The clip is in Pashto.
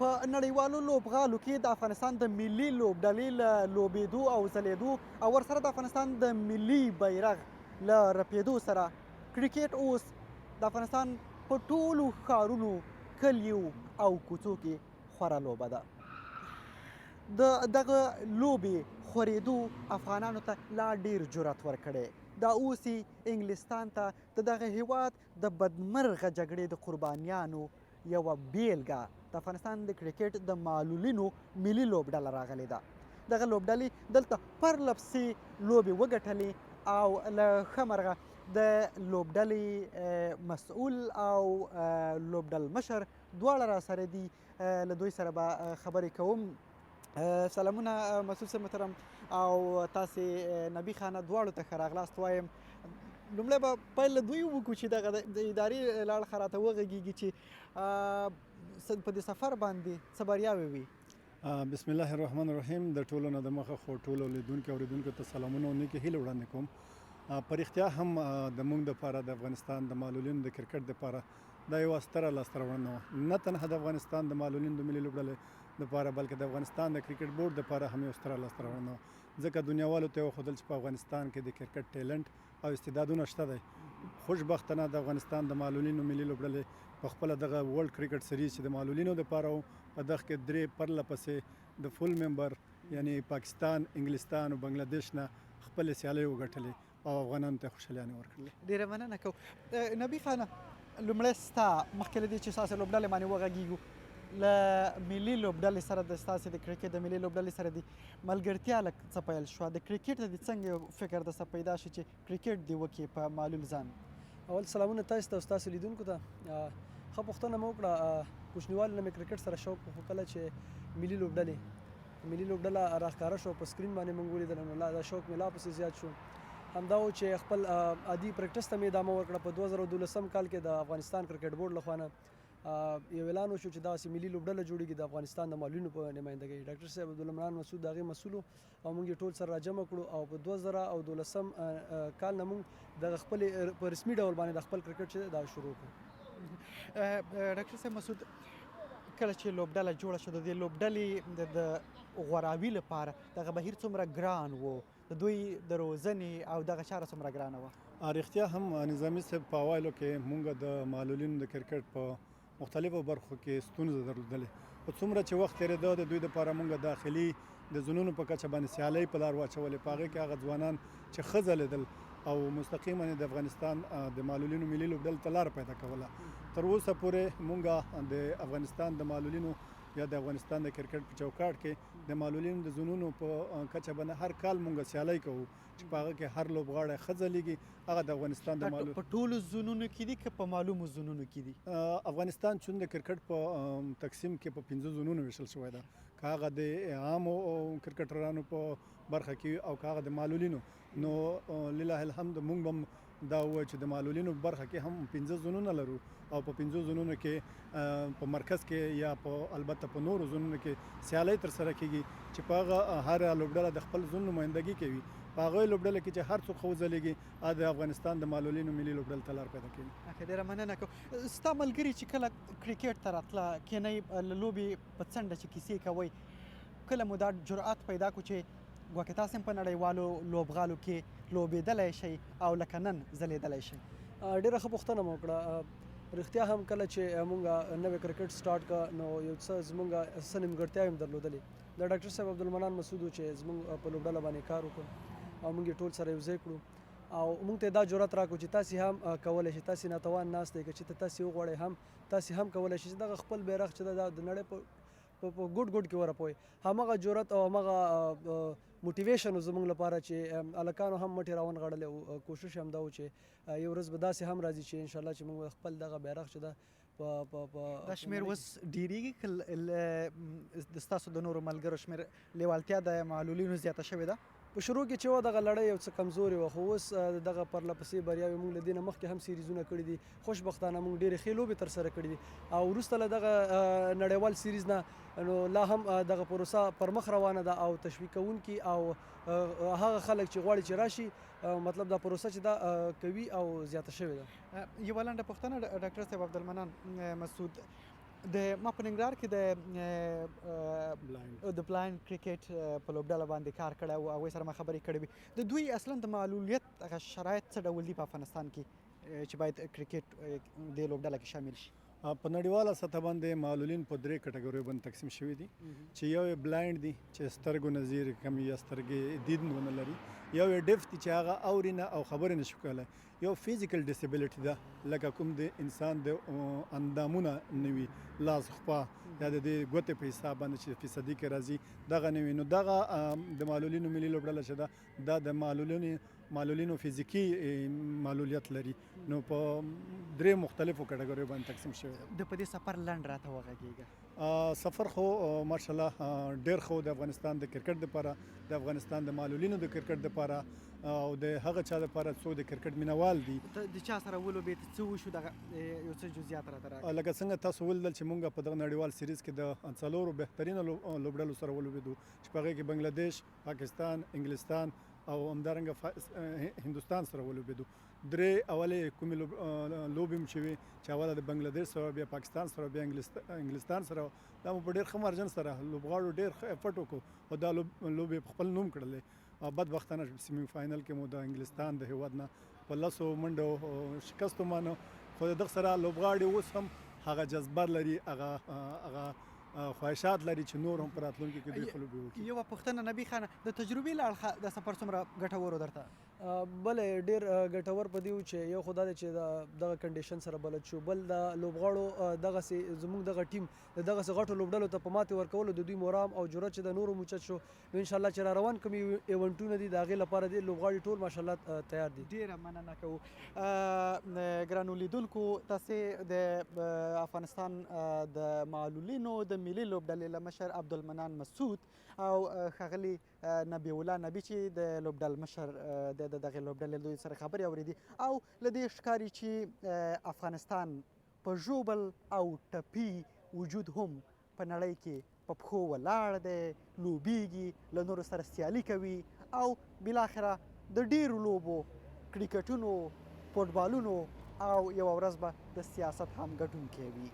په نړیوالو لوبغالو کې د افغانستان د ملي لوبډلې له لوبېدو او ځلېدو او ورسره د افغانستان د ملي بیرغ له رپېدو سره کرکټ اوس د افغانستان په ټولو ښارونو، کلیو او کوڅو کې خوره لوبه ده. د دغه لوبې خورېدو افغانانو ته لا ډېر جرأت ورکړی. دا اوس انګلستان ته د دغه هیواد د بدمرغه جګړې د قربانیانو یوه بیلګه د افغانستان د کرکټ د معلولینو ملي لوبډله راغلې ده. دغه لوبډلې دلته پرلپسې لوبې وګټلې او له ښه مرغه د لوبډلې مسؤل او لوبډلمشر دواړه را سره دي. له دوی سره به خبرې کوم. سلامونه مسعود صاحب محترم او تاسې نبي خانه، دواړو ته ښه راغلاست وایم. لومړی به پیل له دوی وکړو چې دغه د ادارې له اړخه راته وغږېږي چې په دې سفر باندې څه بریاوې وي. بسم الله الرحمن الرحیم. د ټولو نه د مخه خو ټولو لیدونکو اوریدونکو ته سلامونه او نیکې هیلې وړاندې کوم. په رښتیا هم د مونږ دپاره، د افغانستان د معلولینو د کرکټ دپاره دا یوه ستره لاسته راوړنه وه. نه تنها د افغانستان د معلولینو د ملي لوبډلې دپاره، بلکې د افغانستان د کرکټ بورډ دپاره هم یو ستره لاسته راوړنه وه، ځکه دنیاوالو ته یې وښودل چې په افغانستان کې د کرکټ ټیلنټ او استعدادونه شته دی. خوشبختانه د افغانستان د معلولینو ملي لوبډلې په خپله دغه ورلډ کرکټ سریز چې د معلولینو دپاره و، په دغه کې درې پرله پسې د فول ممبر یعنی پاکستان، انګلستان او بنګلادیش نه خپلې سیالۍ وګټلې او افغانانو ته خوشحالیانې ورکړلې. ډېره مننه کوو. نبي خانه، لومړی ستا، مخکې له دې چې ستاسې لوبډلې باندې وغږېږو، له ملي لوبډلې سره، د ستاسې د کرکټ د ملي لوبډلې سره دې ملګرتیا له څه پیل شوه؟ د کرکټ ته دې څنګه یو فکر درسره پیدا شي چې کرکټ دې وکړې په معلول ځان؟ اول سلامونه تاسو ته او ستاسو لیدونکو ته. ښه پوښتنه مو وکړه. کوچنیوالي نه مې کرکټ سره شوق و، خو کله چې ملي لوبډله راښکاره شو، په سکرین باندې موږ ولیدل، نو لا دا شوق مې لا پسې زیات شو. همدا و چې خپل عادي پریکټس ته مې ادامه ورکړه. په 2012 کال کې د افغانستان کرکټ بورډ لخوا نه یو اعلان وشو چې دغسې ملي لوبډله جوړیږي د افغانستان د معلولینو په نمایندګۍ. ډاکټر صاحب عبدالعمران مسعود د هغې مسؤل او موږ یې ټول سره راجمع کړو او په 2012 کال نه موږ دغه خپلې په رسمي ډول باندې د خپل کرکټ چې دا شروع کړو. ډاکټر صاحب مسعود، کله چې لوبډله جوړه شوه، د دې لوبډلې د غوراوي لپاره دغه بهیر څومره ګران و؟ د دوی د روزنې او دغه چاره څومره ګرانه وه؟ رښتیا هم نظامي صاحب، په اوایلو کې مونږ د معلولینو د کرکټ په مختلفو برخو کې ستونزه درلودلې، خو څومره چې وخت تېرېده، د دوی لپاره مونږ داخلي د زونونو په کچه باندې سیالۍ په لار واچولې. په هغې کې هغه ځوانان چې ښه ځلېدل او مستقیما د افغانستان د معلولینو ملي لوبډلې ته لار پیدا کوله. تر اوسه پورې مونږ د افغانستان د معلولینو یا د افغانستان د کرکټ په چوکاټ کې د معلولینو د زونونو په کچه باندې هر کال مونږ سیالۍ کوو چې په هغه کې هر لوبغاړی ښه ځلیږي، هغه د افغانستان د معلول په ټولو زونونو کې دي که په معلومو زونونو کې دي؟ افغانستان چون د کرکټ په تقسیم کې په 5 زونونو ویشل شوی ده، که هغه د عامو کرکټرانو په برخه کې او که هغه د معلولینو، نو لله الحمد مونږ به دا ووایو چې د معلولینو په برخه کې هم 5 زونونه لرو او په 5 زونونو کې په مرکز کې یا په البته په نورو زونونو کې سیالۍ تر سره کیږي چې په هغه هره لوبډله د خپل زون نمایندګي کوي. په هغه لوبډله کې چې هر څوک ښه وځلیږي، هغه د افغانستان د معلولینو ملي لوبډلې ته لار پیدا کوي. ښه، ډېره مننه کوم. ستا ملګري چې کله کرکټ ته راتله، کینئ له لوبې په څنډه چې کیسې کوئ، کله مو دا جرأت پیدا کړو چې ګواکې تاسو هم په نړیوالو لوبغالو کې لوبېدلی شئ او لکه نن ځلېدلی شئ؟ ډېره ښه پوښتنه مو وکړه. رښتیا هم کله چې مونږ نوی کرکټ سټارټ کړ، نو یو څه زمونږ څه نیمګړتیاوې هم درلودلې. د ډاکټر صاحب عبدالمنان مسعود چې زمونږ په لوبډله باندې کار وکړ او مونږ یې ټول سره یو ځای کړو او مونږ ته دا جرأت راکړو چې تاسو هم کولی شئ، تاسو ناتوان ناست دی، که چېرته تاسو وغواړئ هم تاسو هم کولی شئ چې دغه خپل بیرغ چې دا د نړۍ په ګوټ ګوټ کې ورپوي. همغه جرأت او همغه موټیویشن زمونږ لپاره چې هلکانو هم مټې راونغاړلې او کوشش هم دا و چې یو ورځ به داسې هم راځي چې انشاءالله چې موږ خپل دغه بیرغ چې ده په په په دا شمېر اوس ډېرېږي که د ستاسو د نورو ملګرو شمېر، لیوالتیا د معلولینو زیاته شوې ده؟ په شروع کې چې وه، دغه لړۍ یو څه کمزورې وه، خو اوس دغه پرله پسې بریاوې، موږ له دې نه مخکې هم سیریزونه کړي دي، خوشبختانه موږ ډېرې ښې لوبې ترسره کړې دي او وروسته له دغه نړیوال سیریز نه نو لا هم دغه پروسه پر مخ روانه ده او تشویق کوونکي او هغه خلک چې غواړي چې راشي، مطلب دا پروسه چې دا کوي او زیاته شوې ده. یوه لنډه پوښتنه، ډاکټر صاحب عبدالمنان مسعود، د ما په ننګرهار کې د د بلایند کرکټ په لوبډله باندې کار کړی او هغوی سره ما خبرې کړې وي. د دوی اصلا د معلولیت هغه شرایط څه ډول دي په افغانستان کې چې باید کرکټ د لوبډله کې شامل شي؟ په نړیواله سطح باندې معلولین په درې کټګوریو باندې تقسیم شوي دي، چې یو یې بلایند دي چې سترګو نظیر کم یا سترګې دید ونه لري، یو یې ډیف دي چې هغه اوري نه او خبرې نشي کولی، یو فزیکل ډیسیبিলিټي ده لکه کوم د انسان د اندامونه نه وي، لاس خپه یا د دې ګوتې په حساب باندې چې فیصدي کې راځي دغه نه وي. نو دغه د معلولینو ملي لوبډله چې ده دا د معلولینو فزیکي معلولیت لري، نو په درې مختلفو کټګوریو باندې تقسیم شوی ده. د په دې سفر لنډ راته وغږېږه. سفر خو ماشاءالله ډېر ښه و د افغانستان د کرکټ دپاره، د افغانستان د معلولینو د کرکټ دپاره او د هغه چا دپاره څوک د کرکټ مینوال دي. ته د چا سره ولوبېد، څه وشو، دغه یو څه جزئیات راته راکړه. لکه څنګه تاسو ولیدل چې مونږ په دغه نړیوال سیریز کې د څلورو بهترینو لوبډلو سره ولوبېدو چې په هغې کې بنګلادیش، پاکستان، انګلستان او همدارنګه هندوستان سره ولوبېدو. درې اولې کومې لوبې مو چې وې چې اوله د بنګلادیش سره، بیا پاکستان سره، بیا انګلستان سره، دا مو په ډېر ښه مارجن سره لوبغاړو ډېر ښه افورټ وکړو او دا لوبې په خپل نوم کړلې. بدبختانه چې سیمي فاینل کې مو د انګلستان د هیواد نه په 10 منډو شکست ومانه، خو د دغه سره لوبغاړي اوس هم هغه جذبه لري، هغه خواهشات لري چې نور هم په راتلونکي کې دوی ښه لوبې وکړي. یوه پوښتنه نبي خانه، د تجربې له اړخه د سفر څومره ګټور و درته؟ بله ډېر ګټور په دې و چې یو خو دا دی چې دغه کنډیشن سره بلد شو، بل د لوبغاړو دغسې زموږ دغه ټیم د دغسې غټو لوبډلو ته په ماتې ورکولو د دوی مورام او جرأت چې د نورو موچت شو، نو انشاءالله چې را روان کوم ایونټونه دي د هغې لپاره دې لوبغاړي ټول ماشاءالله تیار دي. ډېره مننه کوو. ګرانو لیدونکو، تاسې د افغانستان د معلولینو د ملي لوبډلې له مشر عبدالمنان مسعود او ښاغلي نبی الله نبی چې د لوبډل مشر د دغې لوبډلې دوی سره خبرې اورېدي او له دې ښکاري چې افغانستان په ژوبل او ټپي وجود هم په نړۍ کې په پښو ولاړ دی، لوبیږي، له نورو سره سیالي کوي او بالاخره د ډېرو لوبو، کرکټونو، فوټبالونو او یوه ورځ به د سیاست هم ګټونکی وي.